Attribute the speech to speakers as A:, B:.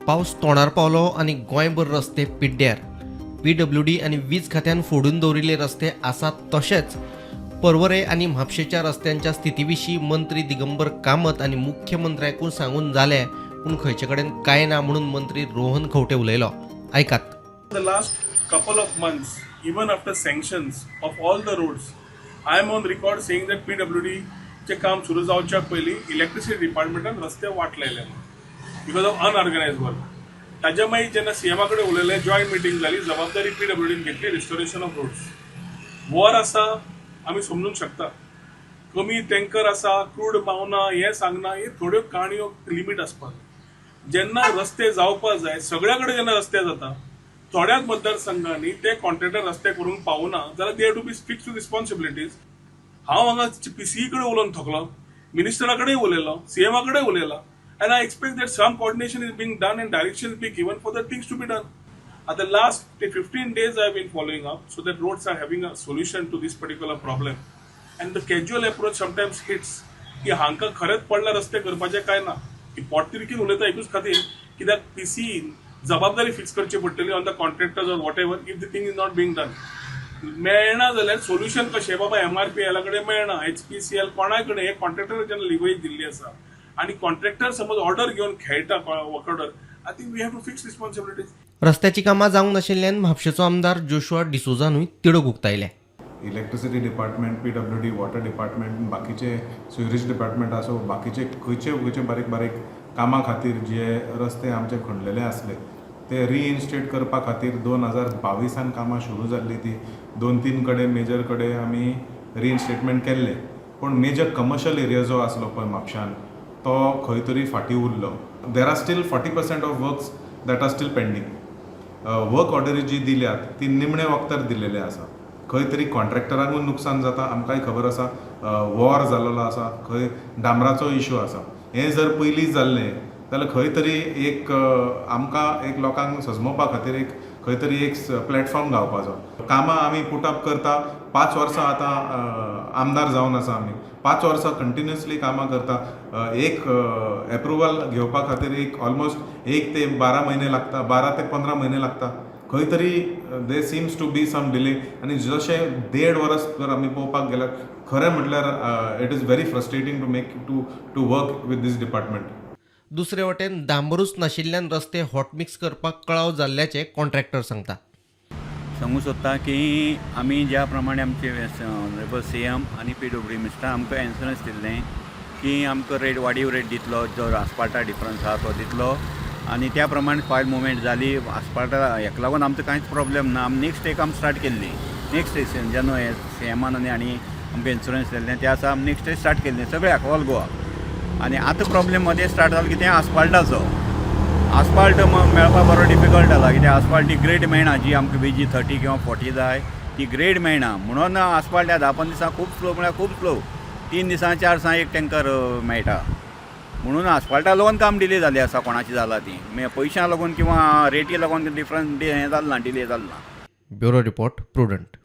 A: पावस तोंडार पावलो आनी गोंयभर रस्ते पिड्ड्यार. पीडब्ल्यूडी आनी वीज खात्यान फोडून दवरिल्ले रस्ते आसात तशेंच पर्वरे आनी म्हापशेच्या रस्त्यांच्या स्थिती विशीं मंत्री दिगंबर कामत आनी मुख्यमंत्र्याकूय सांगून जालें, पूण खंयचे कडेन कांय ना म्हणून मंत्री रोहन खंवटे उलयलो. आयकात.
B: The last couple of months, even after sanctions of all the roads, I am on record saying that PWD चे काम सुरू जावच्या पयलीं इलेक्ट्रिसिटी डिपार्टमेंटान रस्ते वाट लायले because of unorganised work. ताज्या मागीर जेन्ना सीएमा कडेन उलयले, जॉयंट मिटींग जाली, जबाबदारी पीडब्ल्यूडीन घेतली रिस्टोरेशन ऑफ रोड्स. वॉर आसा, आमी समजूंक शकता. कमी टँकर आसा, क्रूड पावना हें सांगना. हे थोड्यो काणयो लिमीट आसपाक जाय. जेन्ना रस्ते जावपा जाय, सगळ्या कडेन जेन्ना रस्ते जाता, थोड्याच मतदारसंघांनी ते कॉन्ट्रॅक्टर रस्ते करूंक पावना जाल्यार they to be fix responsibilities. हांव हांगा पीसीई कडेन उलोवन थकलो, मिनिस्टरा कडेन उलयलो, सीएमा कडेन उलयला and I expect that some coordination is being done and direction be given for the things to be done. At the last 15 days I have been following up so that roads are having a solution to this particular problem. And the casual approach sometimes hits की हांकां खरेंच पडला रस्ते करपाचें काय ना. की पोटतिडकीन उलयता एकूच खातीर, कित्याक पीसीईन जबाबदारी फिक्स करची पडटली on the contractors or whatever if the thing is not being done. मेळना जाल्यार सोल्युशन कशें? बाबा, एमआरपीएला कडेन मेळना, एचपीसीएल कोणाय कडेन, हे कॉन्ट्रॅक्टर जेन्ना लिवरेज दिल्ली आसा आनी कॉन्ट्रॅक्टर समज ऑर्डर घेवन खेळटा work order, I think we have to fix responsibilities.
A: रस्त्याची कामां जावंक नाशिल्ल्यान म्हापशेचो आमदार जोशुआ डिसोजानूय तिडक उक्तायल्या.
C: Electricity department, PWD, water department, बाकीचे सिवरेज डिपार्टमेंट आसूं, बाकीचे खंयचे खंयचे बारीक बारीक कामां खातीर जे रस्ते आमचे खणलेले आसले ते रिइन्स्टेट करपा खातीर 2022आन कामां सुरू जाल्ली. ती दोन तीन कडेन, मेजर कडेन आमी रिइन्स्टेटमेंट केल्ले, पूण मेजर कमर्शियल एरिया जो आसलो पळय म्हापशान, तो खंय तरी फाटीं उरलो. There are still 40% of works that are still pending. Work ऑर्डरी जी दिल्यात ती निमणे वक्तार दिलेले आसा. खंय तरी कॉन्ट्रॅक्टरांकूय नुकसान जाता. आमकांय खबर आसा, वॉर जाल्लो आसा, खंय डांबराचो इशू आसा. हें जर पयलीं जाल्लें जाल्यार खंय तरी एक आमकां एक लोकांक सजमोवपा खातीर एक खंय तरी एक प्लॅटफॉर्म गावपाचो. कामां आमी पुटअप करता. 5 वर्सां आतां आमदार जावन आसा आमी. 5 वर्सां कंटिन्युअसली कामां करता. एक एप्रुवल घेवपा खातीर एक ऑलमोस्ट 1 ते 12 म्हयने लागता, 12 ते 15 म्हयने लागता. खंय तरी there seems to be some delay. आनी जशें देड वर्स जर आमी पळोवपाक गेल्यार, खरें म्हटल्यार it is very frustrating to make to work with this department.
A: दुसरे वटेन डांबरूच नाशिल्ल्यान रस्ते हॉटमिक्स करपाक कळाव जाल्ल्याचें कॉन्ट्रॅक्टर सांगता.
D: सांगू सोदता की आमी ज्या प्रमाणे आमचे ऑनरेबल सीएम आनी पीडब्ल्यूडी मिनिस्टर आमकां एश्युरन्स दिल्लें की आमकां रेट, वाडीव रेट दितलो, जो आसपाल्टा डिफरन्स आहा तो दितलो आनी त्या प्रमाणे फायल मुवमेंट जाली. आसपाल्टा हेका लागून आमचो कांयच प्रॉब्लेम ना. आमी नेक्स्ट डे काम स्टार्ट केल्ली. नेक्स्ट डे जेन्ना हे सीएमान आनी आमकां इन्शुरन्स दिल्लें त्या आसा, आमी नेक्स्ट डे स्टार्ट केल्लें सगळ्याक, ऑल गोवा. आनी आतां प्रॉब्लेम मध्ये स्टार्ट जालो कितें, आसपाल्टाचो. आसपाल्ट मेळपाक बरो डिफिकल्ट जाला, कित्याक आसपाल्ट ती ग्रेड मेळना. जी आमकां व्हीजी 30 किंवा 40 जाय, ती ग्रेड मेळना. म्हणून आसपाल्ट ह्या 10-15 दिसां खूब स्लो, म्हळ्यार खूब स्लो. 3 दिसां, 4 दिसां एक टँकर मेळटा. म्हणून आसपाल्टा लागून काम डिले जाल्ली आसा. कोणाची जाला ती मागीर पयशां लागून किंवा रेटी लागून डिफरंस हें जालें ना, डिले जालें ना.
A: Bureau report, prudent.